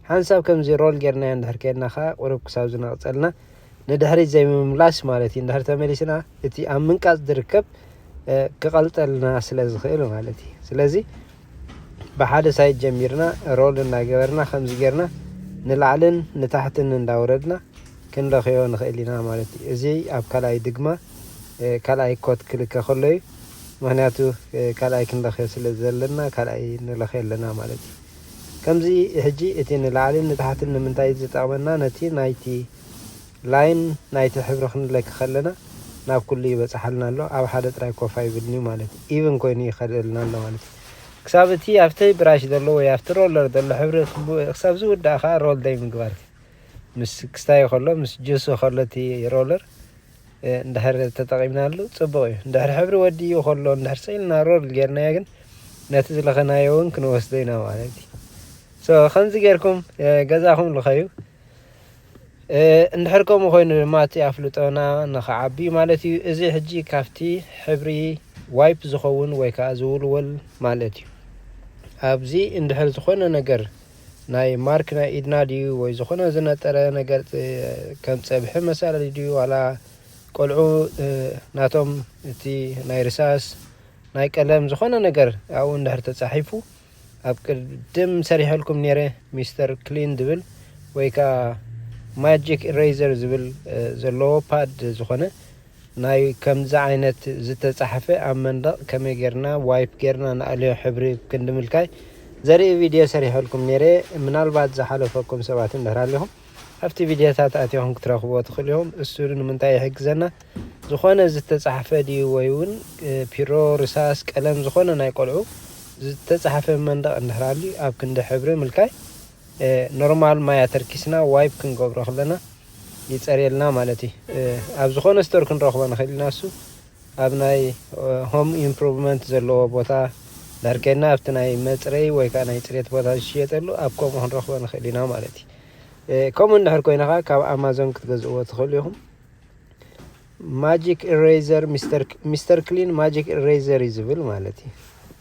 ሓንሳብ ከምዚ ሮል ጌርናዮ እንድሕር ከይድና ከዓ ቁሩብ ክሳብ ዝነቕፀልና ንድሕሪት ዘይምምላስ ማለት እዩ። እንድሕር ተመሊስና እቲ ኣብ ምንቃፅ ዝርከብ ክቐልጠልና ስለ ዝኽእል ማለት እዩ። ስለዚ ብሓደ ሳይድ ጀሚርና ሮል እናገበርና ከምዚ ጌርና ንላዕልን ንታሕትን እንዳወረድና ክንለኽዮ ንኽእል ኢና ማለት እዩ። እዚ ኣብ ካልኣይ ድግማ ካልኣይ ኮት ክልከ ከሎ እዩ። ምክንያቱ ካልኣይ ክንለኽዮ ስለ ዘለና ካልኣይ ንለኽዮ ኣለና ማለት እዩ። ከምዚ ሕጂ እቲ ንላዕልን ንታሕትን ንምንታይ ዝጠቕመና ነቲ ናይቲ ላይን ናይቲ ሕብሪ ክንለኪ ከለና ናብ ኩሉ ይበፅሓልና ኣሎ። ኣብ ሓደ ጥራይ ኮፍ ኣይብልን እዩ ማለት እዩ። ኢቭን ኮይኑ ይኸደልና ኣሎ ማለት እዩ። ክሳብ እቲ ኣብቲ ብራሽ ዘሎ ወይ ኣብቲ ሮለር ዘሎ ሕብሪ ክሳብ ዝውዳእ ከዓ ሮል ደይ ምግባር ምስ ክስታይ ከሎ ምስ ጅስ ከሎ እቲ ሮለር እንድሕር ተጠቒምናሉ ፅቡቕ እዩ። እንድሕር ሕብሪ ወዲኡ ከሎ እንድሕር ስኢልና ሮል ጌርናዮ ግን ነቲ ዝለኸናዮ እውን ክንወስዶ ኢና ማለት እዩ። So ከምዚ ጌርኩም ገዛኹም ልኸዩ። እንድሕር ከምኡ ኮይኑ ድማ እቲ ኣፍልጦና ንኽዓቢ ማለት እዩ። እዚ ሕጂ ካብቲ ሕብሪ ዋይፕ ዝኸውን ወይ ከዓ ዝውልወል ማለት እዩ። ኣብዚ እንድሕር ዝኾነ ነገር ናይ ማርክ ናይ ኢድና ድዩ ወይ ዝኾነ ዝነጠረ ነገር ከም ፀብሒ መሳለሊ ድዩ ዋላ ቆልዑ ናቶም እቲ ናይ ርሳስ ናይ ቀለም ዝኾነ ነገር ኣብኡ እንድሕር ተፃሒፉ ኣብ ቅድም ሰሪሐልኩም ነይረ ሚስተር ክሊን ዝብል ወይ ከዓ ማጂክ ኢሬዘር ዝብል ዘለዎ ፓድ ዝኾነ ናይ ከምዚ ዓይነት ዝተፃሕፈ ኣብ መንደቕ ከመይ ጌርና ዋይፕ ጌርና ንኣልዮ ሕብሪ ክንዲ ምልካይ ዘርኢ ቪድዮ ሰሪሐልኩም ነይረ። ምናልባት ዝሓለፈኩም ሰባት እንድሕር ኣሊኹም ኣብቲ ቪድዮታት ኣቲኹም ክትረኽብዎ ትኽእሉ ኢኹም። እሱ ንምንታይ ይሕግዘና? ዝኾነ ዝተፃሕፈ ድዩ ወይ እውን ፒሮ ርሳስ ቀለም ዝኾነ ናይ ቆልዑ ዝተፃሕፈ መንደቕ እንድሕር ኣልዩ ኣብ ክንዲ ሕብሪ ምልካይ ኖርማል ማያ ተርኪስና ዋይፕ ክንገብሮ ከለና ይፀርየልና ማለት እዩ። ኣብ ዝኾነ ስቶር ክንረኽቦ ንኽእል ኢና። እሱ ኣብ ናይ ሆም ኢምፕሩቭመንት ዘለዎ ቦታ ዳርከና ኣብቲ ናይ መፅረይ ወይ ከዓ ናይ ፅሬት ቦታ ዝሽየጠሉ ኣብ ከምኡ ክንረኽቦ ንኽእል ኢና ማለት እዩ። ከምኡ እንድሕር ኮይንኻ ካብ ኣማዞን ክትገዝእዎ ትኽእሉ ኢኹም። ማጂክ ኢሬዘር ሚስተር ክሊን ማጂክ ኢሬዘር እዩ ዝብል ማለት እዩ።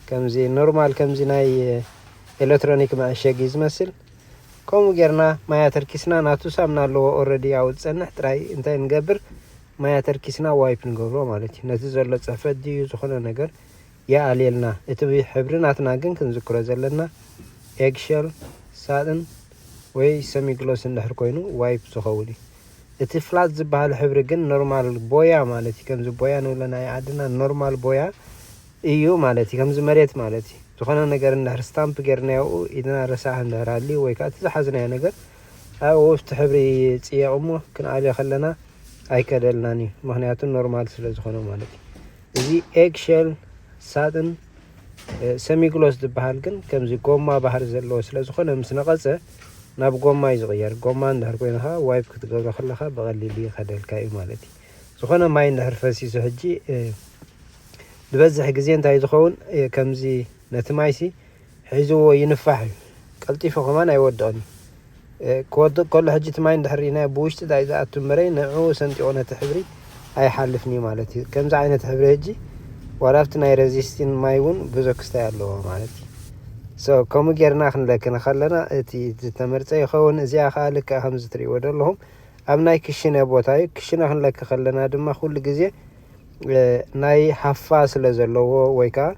ከምዚ ኖርማል ከምዚ ናይ ኤሌክትሮኒክ መዐሸጊ ዝመስል ከምኡ ጌርና ማያ ተርኪስና ናቱ ሳምና ኣለዎ ኦረዲ ኣብኡ ዝፀንሕ ጥራይ እንታይ ንገብር ማያ ተርኪስና ዋይፕ ንገብሮ ማለት እዩ። ነቲ ዘሎ ፅሕፈት ድዩ ዝኾነ ነገር የኣልየልና። እቲ ሕብሪ ናትና ግን ክንዝክሮ ዘለና ኤግሸል ሳጥን ወይ ሰሚግሎስ እንድሕር ኮይኑ ዋይፕ ዝኸውን እዩ። እቲ ፍላት ዝበሃል ሕብሪ ግን ኖርማል ቦያ ማለት እዩ። ከምዚ ቦያ ንብሎ ናይ ዓድና ኖርማል ቦያ እዩ ማለት እዩ። ከምዚ መሬት ማለት እዩ። ዝኾነ ነገር እንድሕር ስታምፕ ጌርናዮ ኢድና ረሳሕ እንድሕር ኣልዩ ወይ ከዓ እቲ ዝሓዝናዮ ነገር ኣብኡ ኣብቲ ሕብሪ ይፅየቕ እሞ ክንኣልዮ ከለና ኣይከደልናን እዩ። ምክንያቱ ኖርማል ስለ ዝኾነ ማለት እዩ። እዚ ኤግሸል ሳጥን ሰሚግሎስ ዝበሃል ግን ከምዚ ጎማ ባህሪ ዘለዎ ስለ ዝኾነ ምስ ነቐፀ ናብ ጎማ እዩ ዝቕየር። ጎማ እንድሕር ኮይንኻ ዋይፕ ክትገብሮ ከለኻ ብቐሊሉ ይኸደልካ እዩ ማለት እዩ። ዝኾነ ማይ እንድሕር ፈሲሱ ሕጂ ዝበዝሕ ግዜ እንታይ ዝኸውን ከምዚ ነቲ ማይሲ ሒዝዎ ይንፋሕ እዩ። ቀልጢፉ ከማን ኣይወድቕን እዩ። ክወድቕ ከሎ ሕጂ እቲ ማይ እንድሕር ርኢናዮ ብውሽጢ ታይ ዝኣቱ እምበረይ ንዕኡ ሰንጢቑ ነቲ ሕብሪ ኣይሓልፍን እዩ ማለት እዩ። ከምዚ ዓይነት ሕብሪ ሕጂ ዋላ ኣብቲ ናይ ረዚስቲን ማይ እውን ብዙ ክስታይ ኣለዎ ማለት እዩ። ሶ ከምኡ ጌርና ክንለክን ከለና እቲ ዝተመርፀ ይኸውን። እዚኣ ከዓ ልክዕ ከምዚ ትርእይዎ ዘለኹም ኣብ ናይ ክሽነ ቦታ እዩ። ክሽነ ክንለኪ ከለና ድማ ኩሉ ግዜ ናይ ሃፋ ስለ ዘለዎ ወይ ከዓ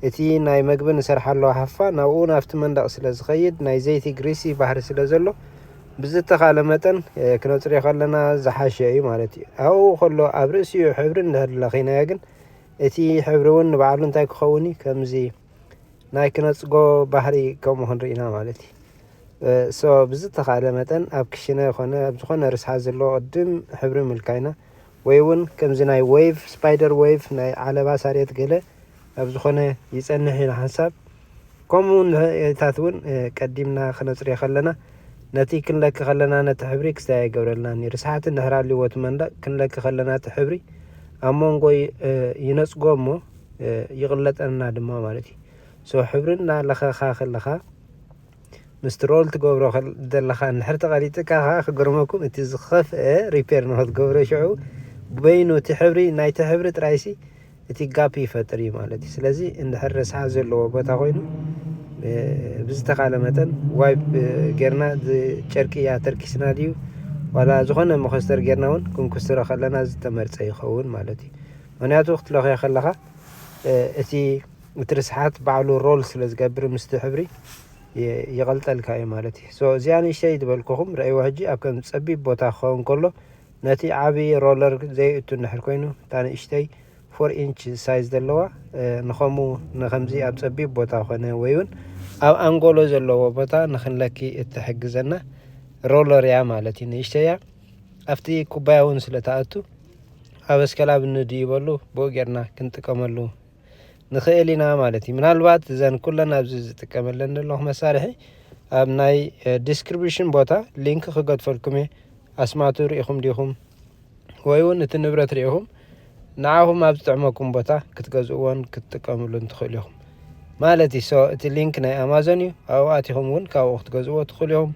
እቲ ናይ መግቢ ንሰርሓ ኣለዋ ሃፋ ናብኡ ናብቲ መንደቕ ስለ ዝኸይድ ናይ ዘይቲ ግሪሲ ባህሪ ስለ ዘሎ ብዝተኻለ መጠን ክነፅርዮ ከለና ዝሓሸ እዩ ማለት እዩ። ኣብኡ ከሎ ኣብ ርእሲኡ ሕብሪ እንድሕር ለኺናዮ ግን እቲ ሕብሪ እውን ንባዕሉ እንታይ ክኸውን እዩ ከምዚ ናይ ክነፅጎ ባህሪ ከምኡ ክንርኢና ማለት እዩ። ሶ ብዝተኻለ መጠን ኣብ ክሽነ ኮነ ኣብ ዝኾነ ርስሓት ዘለዎ ቅድም ሕብሪ ምልካይና ወይ እውን ከምዚ ናይ ዌቭ ስፓይደር ዌቭ ናይ ዓለባ ሳሬት ገለ ኣብ ዝኾነ ይፀንሕ ኢና ሓንሳብ ከምኡ ንታት እውን ቀዲምና ክነፅርዮ ከለና ነቲ ክንለኪ ከለና ነቲ ሕብሪ ክስታይ ኣይገብረልናን እዩ። ርስሓት እንድሕር ኣልዎ እቲ መንደቕ ክንለኪ ከለና እቲ ሕብሪ ኣብ መንጎ ይነፅጎ እሞ ይቕለጠልና ድማ ማለት እዩ። ሶ ሕብሪ እናለኸኻ ከለኻ ምስቲ ሮል ትገብሮ ዘለኻ እንድሕር ተቐሊጥካ ከዓ ክገርመኩም እቲ ዝኸፍአ ሪፔር ንክትገብሮ ሽዑ በይኑ እቲ ሕብሪ ናይቲ ሕብሪ ጥራይሲ እቲ ጋፕ ይፈጥር እዩ ማለት እዩ። ስለዚ እንድሕር ረስሓ ዘለዎ ቦታ ኮይኑ ብዝተኻለ መጠን ዋይፕ ጌርና ጨርቂ እያ ተርኪስና ድዩ ዋላ ዝኾነ መኸስተር ጌርና እውን ክንኩስትሮ ከለና ዝተመርፀ ይኸውን ማለት እዩ። ምክንያቱ ክትለኽዮ ከለኻ እቲ እቲ ርስሓት ባዕሉ ሮል ስለ ዝገብር ምስቲ ሕብሪ ይቐልጠልካ እዩ ማለት እዩ። እዚኣ ንእሽተይ ዝበልኩኹም ረእይዎ ሕጂ ኣብ ከም ፀቢብ ቦታ ክኸውን ከሎ ነቲ ዓብዪ ሮለር ዘይእቱ እንድሕር ኮይኑ እታ ንእሽተይ ፎር ኢንች ሳይዝ ዘለዋ ንኸምኡ ንከምዚ ኣብ ፀቢብ ቦታ ኮነ ወይ እውን ኣብ ኣንጎሎ ዘለዎ ቦታ ንክንለኪ እትሕግዘና ሮለር እያ ማለት እዩ። ንእሽተይ እያ ኣብቲ ኩባያ እውን ስለ ትኣቱ ኣብ ኣስከላብ ንድይበሉ ብኡ ጌርና ክንጥቀመሉ ንኽእል ኢና ማለት እዩ። ምናልባት እዘን ኩለን ኣብዚ ዝጥቀመለን ዘለኹ መሳርሒ ኣብ ናይ ዲስክሪፕሽን ቦታ ሊንክ ክገድፈልኩም እየ። ኣስማቱ ርኢኹም ዲኹም ወይ እውን እቲ ንብረት ርኢኹም ንዓኹም ኣብ ዝጥዕመኩም ቦታ ክትገዝእዎን ክትጥቀምሉን ትኽእሉ ኢኹም። ማለት እዩ። So እቲ ሊንክ ናይ ኣማዞን እዩ። ኣብኡ ኣቲኹም እውን ካብኡ ክትገዝእዎ ትኽእሉ ኢኹም።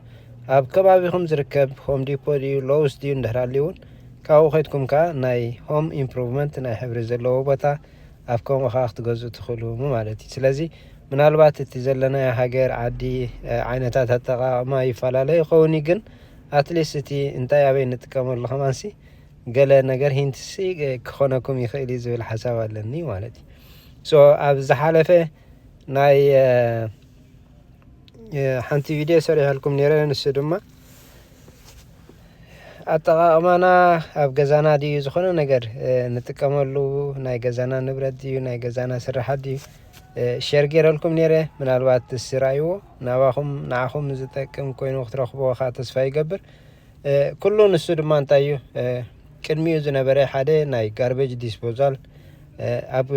ኣብ ከባቢኹም ዝርከብ ሆም ዲፖ ድዩ ሎውስ ድዩ እንድሕር ኣልዩ እውን ካብኡ ከድኩም ከዓ ናይ ሆም ኢምፕሩቭመንት ናይ ሕብሪ ዘለዎ ቦታ ኣብ ከምኡ ከዓ ክትገዝኡ ትኽእሉ ማለት እዩ። ስለዚ ምናልባት እቲ ዘለናዮ ሃገር ዓዲ ዓይነታት ኣጠቃቅማ ይፈላለ ይኸውን እዩ፣ ግን ኣትሊስት እቲ እንታይ ኣበይ ንጥቀመሉ ከማንሲ ገለ ነገር ሂንትሲ ክኾነኩም ይኽእል እዩ ዝብል ሓሳብ ኣለኒ ማለት እዩ። So ኣብ ዝሓለፈ ናይ ሓንቲ ቪድዮ ሰሪሐልኩም ነይረ። ንሱ ድማ ኣጠቃቅማና ኣብ ገዛና ድዩ ዝኾነ ነገር ንጥቀመሉ፣ ናይ ገዛና ንብረት ድዩ ናይ ገዛና ስራሓት ድዩ ሸር ገይረልኩም ነይረ። ምናልባት ስራይዎ ናባኹም ንዓኹም ዝጠቅም ኮይኑ ክትረኽብዎ ከዓ ተስፋ ይገብር። ኩሉ ንሱ ድማ እንታይ እዩ፣ ቅድሚኡ ዝነበረ ሓደ ናይ ጋርቤጅ ዲስፖዛል ኣብ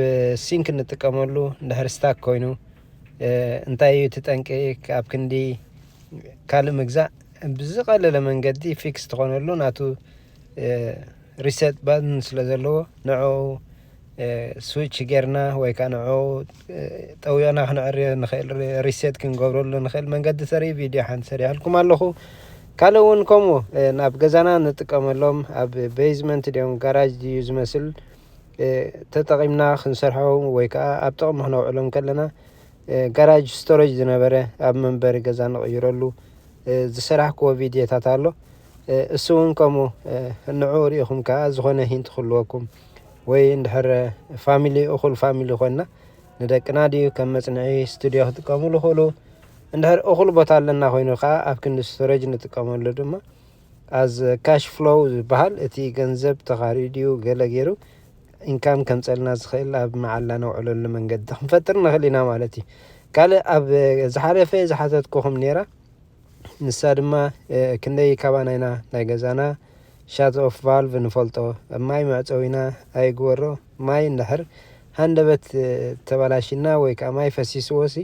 ሲንክ እንጥቀመሉ እንድሕር ስታክ ኮይኑ እንታይ እዩ እቲ ጠንቂ? ኣብ ክንዲ ካልእ ምግዛእ ብዝቐለለ መንገዲ ፊክስ ትኾነሉ ናቱ ሪሰት ባን ስለ ዘለዎ ንዕኡ ስዊች ጌርና ወይ ከዓ ንዕኡ ጠዊቕና ክነዕርዮ ንኽእል፣ ሪሴት ክንገብረሉ ንኽእል መንገዲ ተርኢ ቪድዮ ሓንቲ ሰሪሐልኩም ኣለኹ። ካልእ እውን ከምኡ ናብ ገዛና ንጥቀመሎም ኣብ ቤዝመንት ድዮም ጋራጅ ድዩ ዝመስል ተጠቒምና ክንሰርሖም ወይ ከዓ ኣብ ጥቕሚ ክነውዕሎም ከለና ጋራጅ ስቶሬጅ ዝነበረ ኣብ መንበሪ ገዛ ንቕይረሉ ዝሰራሕክዎ ቪድዮታት ኣሎ። እሱ እውን ከምኡ ንዕኡ ሪኢኹም ከዓ ዝኾነ ሂንት ክህልወኩም ወይ እንድሕር ፋሚሊ እኹል ፋሚሊ ኮይና ንደቅና ድዩ ከም መፅንዒ ስቱድዮ ክጥቀሙሉ ይኽእሉ። እንድሕር እኹል ቦታ ኣለና ኮይኑ ከዓ ኣብ ክንዲ ስቶሬጅ ንጥቀመሉ ድማ ኣዝ ካሽ ፍሎው ዝበሃል እቲ ገንዘብ ተኻርዩ ድዩ ገለ ገይሩ ኢንካም ከምፀልና ዝኽእል ኣብ መዓላ ነውዕለሉ መንገዲ ክንፈጥር ንኽእል ኢና ማለት እዩ። ካልእ ኣብ ዝሓለፈ ዝሓተትኩኹም ነይራ። ንሳ ድማ ክንደይ ካባና ኢና ናይ ገዛና ሻት ኦፍ ቫልቭ ንፈልጦ፣ ማይ መዕፀዊና ኣይግበሮ። ማይ እንድሕር ሃንደበት ተባላሽና ወይ ከዓ ማይ ፈሲስዎ ሲ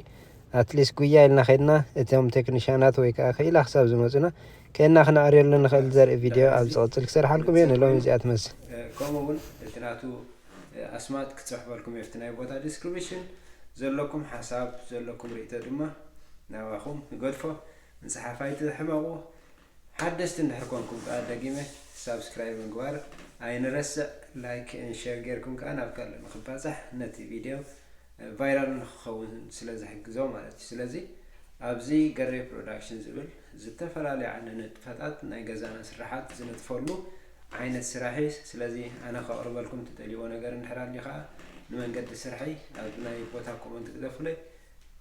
ኣትሊስት ጉያ ኢልና ከድና እቶም ቴክኒሻናት ወይ ከዓ ክኢላ ክሳብ ዝመፁና ከድና ክነዕርየሉ ንኽእል ዘርኢ ቪድዮ ኣብ ዝቕፅል ክሰርሓልኩም እየ። ንሎሚ እዚኣ ትመስል። ከምኡ እውን እቲ ናቱ ኣስማት ክፅሕፈልኩም እየ ኣብቲ ናይ ቦታ ዲስክሪፕሽን። ዘለኩም ሓሳብ ዘለኩም ርእቶ ድማ ናባኹም ንገድፎ። ምፅሓፍ ኣይትሕመቑ። ሓደስቲ እንድሕር ኮንኩም ከዓ ደጊመ ሳብስክራይብ ምግባር ኣይንረስዕ። ላይክ ን ሼር ጌርኩም ከዓ ናብ ካልእ ንክባፃሕ ነቲ ቪድዮ ቫይራል ንክኸውን ስለ ዝሕግዞ ማለት እዩ። ስለዚ ኣብዚ ገሬ ፕሮዳክሽን ዝብል ዝተፈላለዩ ዓይነት ንጥፈታት ናይ ገዛና ስራሓት ዝንጥፈሉ ዓይነት ስራሕ እዩ። ስለዚ ኣነ ከቕርበልኩም ትደልይዎ ነገር እንድሕር ኣልዩ ከዓ ንመንገዲ ስርሐይ ኣብ ናይ ቦታ ኮመንት ግደፉለይ።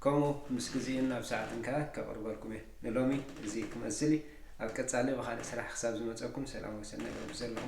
ከምኡ ምስ ግዜኡን ኣብ ሰዓትን ከዓ ከቕርበልኩም እየ። ንሎሚ እዚ ክመስል እዩ። ኣብ ቀጻሊ ብኻልእ ስራሕ ክሳብ ዝመጸኩም ሰላም ወሰናይ ረቢ ዘለኹም